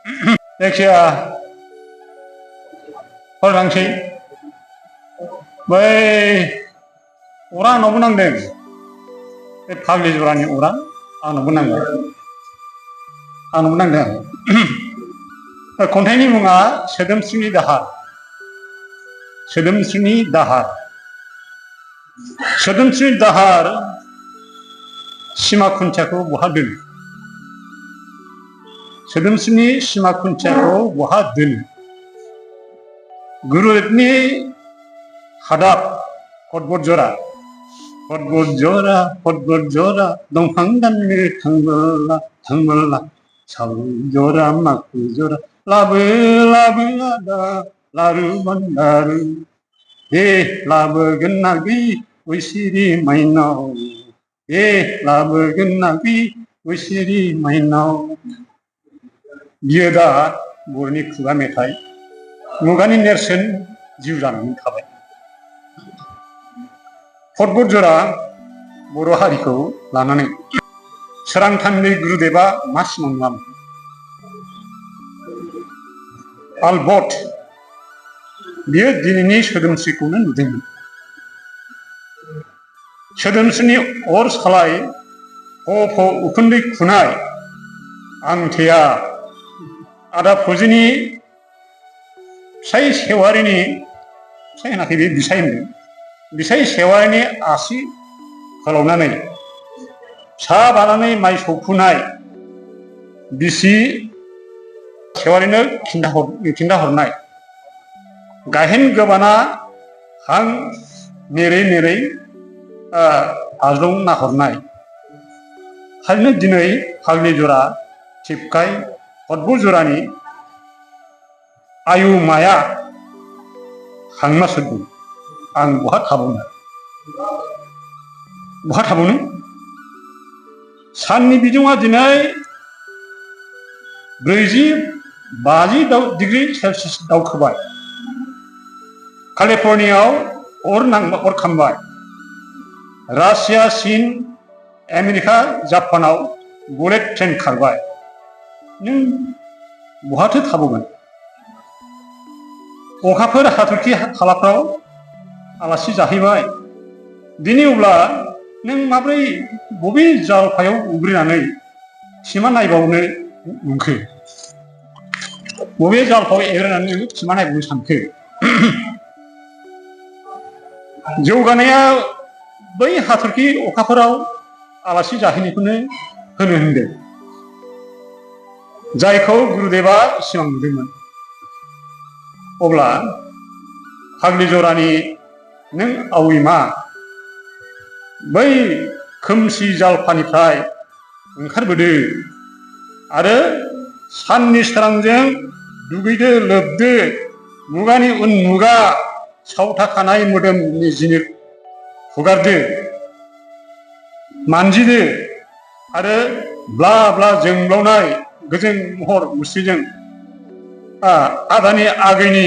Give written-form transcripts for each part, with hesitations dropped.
जायखिया हरलांसै बै अरा आंनावबो नांदों बे फाग्लि जरानि अरा आंनावबो नांदों खन्थाइनि मुङा सोदोमस्रिनि दाहार सोदोमस्रिनि दाहार सोदोमस्रिनि दाहार सिमा खुन्थियाखौ बहा दोनो सोदोमस्रिनि सिमा खुन्थियाखौ बहा दोनो गुरुदेबनि हादाब फदबद जरा दंफां दाननो थांबोला साल जरा माखु जरा लाबो आदा लारु बान्दारु हे लाबोगोन ना बे बैसिरि माइनाव हे लाबोगोन ना बे बैसिरि माइनाव बियो दा बर'नि खुगा मेथाइ मुगानि नेरसोन जिउ जानानै थाबाय फदबद जरा बर' हारिखौ लानानै सोरांथाननि गुरुदेबा मा सिमां नुवामोन आलबट बियो दिनैनि सोदोमस्रिखौनो नुदोंमोन सोदोमस्रिनि अर सालाय फ उखुन्दै खुनाय आंथेया आदा फौजिनि फिसाय सेवारिनि फिसाय होनाखै बे बिसाय होनदों बिसाय सेवारिनि आसि फोलावनानै फिसा बानानै माइ सौफुनाय बिसि सेवारिनो खिन्थाहरनाय गाहेन गोबाना हां नेरै नेरै आज्लं नाहरनाय थारैनो दिनै फाग्लि जरा थिपकाय फदबद जरानि आयुमाया हांमा सोरदों आं बहा थाबावनो साननि बिदुङा दिनै 40-50 डिग्री सेलसियास दावखोबाय केलिफर्नियायाव अर खामबाय रासिया चीन आमेरिका जापानाव बुलेट ट्रेन खारबाय नों बहाथो थाबावगोन अखाफोर हाथरखि हालाफ्राव आलासि जाहैबाय दिनै अब्ला नों माब्रै बबे जालफायाव उग्रिनानै सिमा नायबावनो नंखो बबे जालफायाव एब्रेनानै नों सिमा नायबावनो सानखो जौगानाया बै हाथरखि अखाफोराव आलासि जाहैनायखौनो होनो होनदों जायखौ गुरुदेबा सिमां नुदोंमोन अब्ला फाग्लि जरानि नों आविमा बै खोमसि जालफानिफ्राय ओंखारबोदो आरो साननि सोरांजों दुगैदो लोबदो मुगानि उन मुगा सावथाखानाय मोदोमनि जिनिर हुगारदो मानजिदो आरो ब्ला ब्ला जोंब्लावनाय गोजों महर मुस्रिजों आदानि आगैनि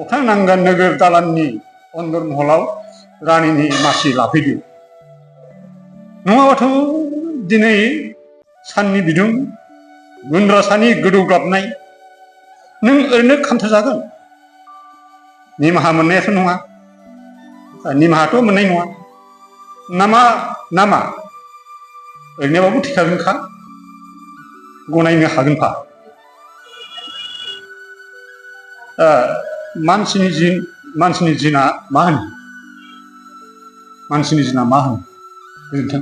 अख्रां नांगोन नोगोर दालाननि अन्दर महलाव रानिनि मासि लाफैदो नङाबाथ' दिनै साननि बिदुं गुन्द्रासानि गोदौग्लाबनाय नों ओरैनो खामथाजागोन निमाहा मोननायाथ' नङा निमाहाथ' मोननाय नङा नामा ओरैनोबाबो थैखागोनखा गनायनो हागोनफा मानसिनि दिना मा होनो गोजोन्थों।